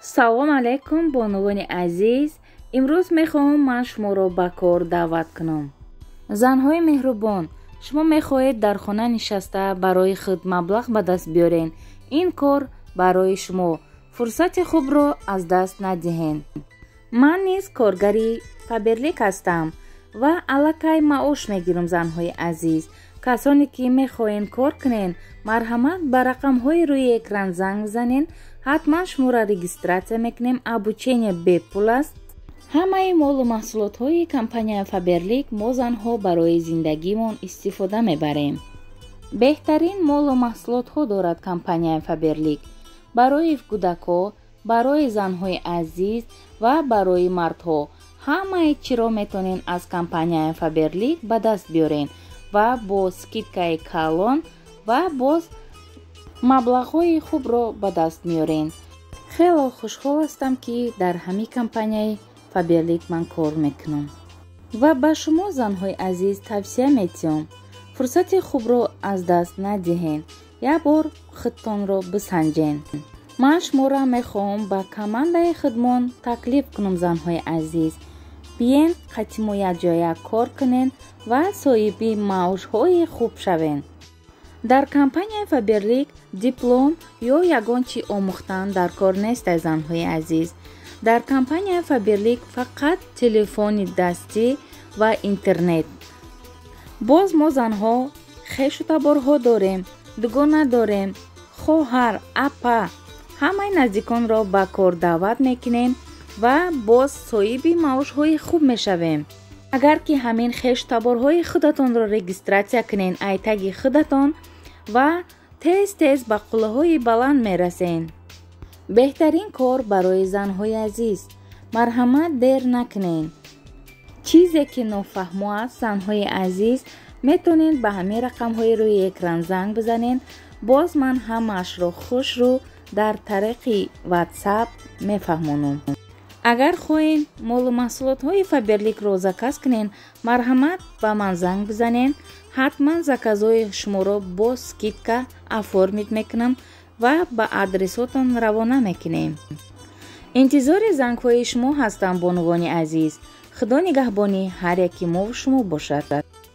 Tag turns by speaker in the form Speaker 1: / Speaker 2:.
Speaker 1: Салом алайкум, бонувони азиз. Имрӯз мехоҳам ман шуморо ба кор даъват кунам. Занҳои меҳрубон, шумо мехоҳед дар хона нишаста барои худ маблағ ба даст биёрен. Ин кор барои шумо фурсати хубро аз даст надиҳен. Ман низ коргари Фаберлик ҳастам ва аллакай маош мегирам. Занҳои азиз, касоне ки мехоҳен кор кунен, марҳамат, ба рақамҳои рӯи экран занг бизанен. Ҳатман шуморо регистрация мекунем. Обучение бепул аст. Ҳамаи молу маҳсулотҳои компанияи Фаберлик мо занҳо барои зиндагимон истифода мебарем. Беҳтарин молу маҳсулотҳо дорад компанияи Фаберлик барои кӯдакҳо, барои занҳои азиз ва барои мардҳо. Ҳамаи чиро метавонед аз компанияи Фаберлик ба даст биёрен ва бо скидкаи калон ва боз маблағҳои хубро ба даст меорен. Хело хушҳол ҳастам, ки дар ҳамин компанияи Фаберлик ман кор мекунам ва ба шумо, занҳои азиз, тавсия метиҳам: фурсати хубро аз даст надиҳен, як бор худтонро бисанҷен. Ман шуморо мехоҳам ба командаи худмон таклиф кунам. Занҳои азиз, биен, қати мо якҷоя кор кунен ва соҳиби маошҳои хуб шавен. Дар компанияи Фаберлик диплом ё ягон чӣ омӯхтан дар кор нест. Занҳои азиз, дар компанияи Фаберлик фақат телефони дастӣ ва интернет. Боз мо занҳо хешу таборҳо дорем, дугона дорем, хоҳар, апа, ҳамаи наздиконро ба кор даъват мекунем ва боз соҳиби маошҳои хуб мешавем. Агар ки ҳамин хешу таборҳои худатонро регистрация кунен айтаги худатон ва тез тез ба қуллаҳои баланд мерасен. Беҳтарин кор барои занҳои азиз. Марҳамат, дер накунен. Чизе ки нофаҳмо аст, занҳои азиз, метавонед ба ҳамин рақамҳои рӯи экран занг бизанед. Боз ман ҳамаашро хушрӯ дар тариқи Ватсап мефаҳмонам. Агар хоҳед молу маҳсулотҳои Фаберликро заказ кунед, марҳамат, ба ман занг бизанед. Ҳатман заказҳои шуморо бо скидка оформить мекунам ва ба адресотон равона мекунем. Интизори зангҳои шумо ҳастам, бонувони азиз. Худо нигаҳбони ҳар яки мову шумо бошад.